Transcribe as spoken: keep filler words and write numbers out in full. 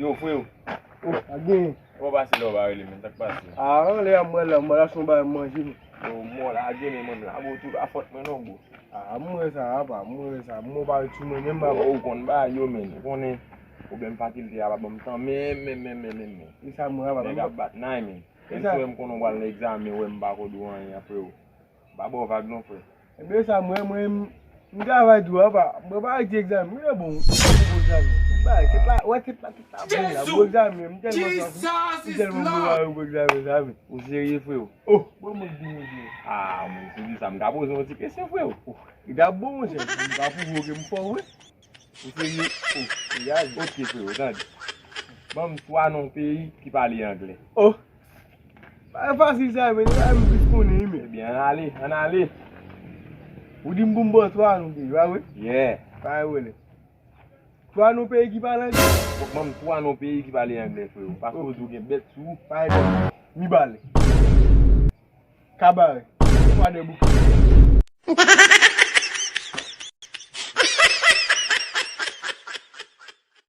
Yo, freo. Oh, a gen. Kòman w pase la, w pa rele, men? Sa k pase? Ah, anlè a, mwen la, mwen la, se yon bagay manje, men. Yo, mò la, gen, men, mwen la, bro, tout a fòt mwen, non, bro. Ah, mwen sa, apa, mwen sa, mwen pa sou mwen, menm, apa. Ou konn bagay yo, men. Ou konnen, pwoblèm fakilte a pa ban m tan, men, men, men, men, men, men. E sa, mwen, apa, nèg ap bat nay, men. Menm si m konnen w pral nan egzamen, wè m pa ko di w anyen, freo. M pa ba w vag non, frè. Ebyen sa, mwen, mwen, m, m travay tou, apa. Mwen pa di egzamen, mwen bon, mwen bon egzamen. M bay, tèt la, wè tèt la, tèt la bon, la, bon egzamen, m tèlman sòf, m tèlman bon egzamen, sa, men. Ou serye, freo? Oh, bon, mwen di, mwen di. Ah, mwen, si w di sa, m ka poze yon ti kesyon, freo. Oh, li ta bon, monchè, m ka pwouve w ke m fò, wi. Ou serye? Oh, gade. Ok, freo, tande. Ban m twa non peyi ki pale anglè. Oh! Bagay fasil sa, men, se bagay m plis konnen, wi, men. Ebyen, ann ale, ann ale. Ou di m pou m ba w twa non peyi, pa vre? Yeah. Pa vre, lè. Twa non peyi ki pale anglè? Fòk ban m twa non peyi ki pale anglè, freo. Paske w di w gen bèt sou ou. Pa vre. Mibalè. Kabarè. Kwadèboukè.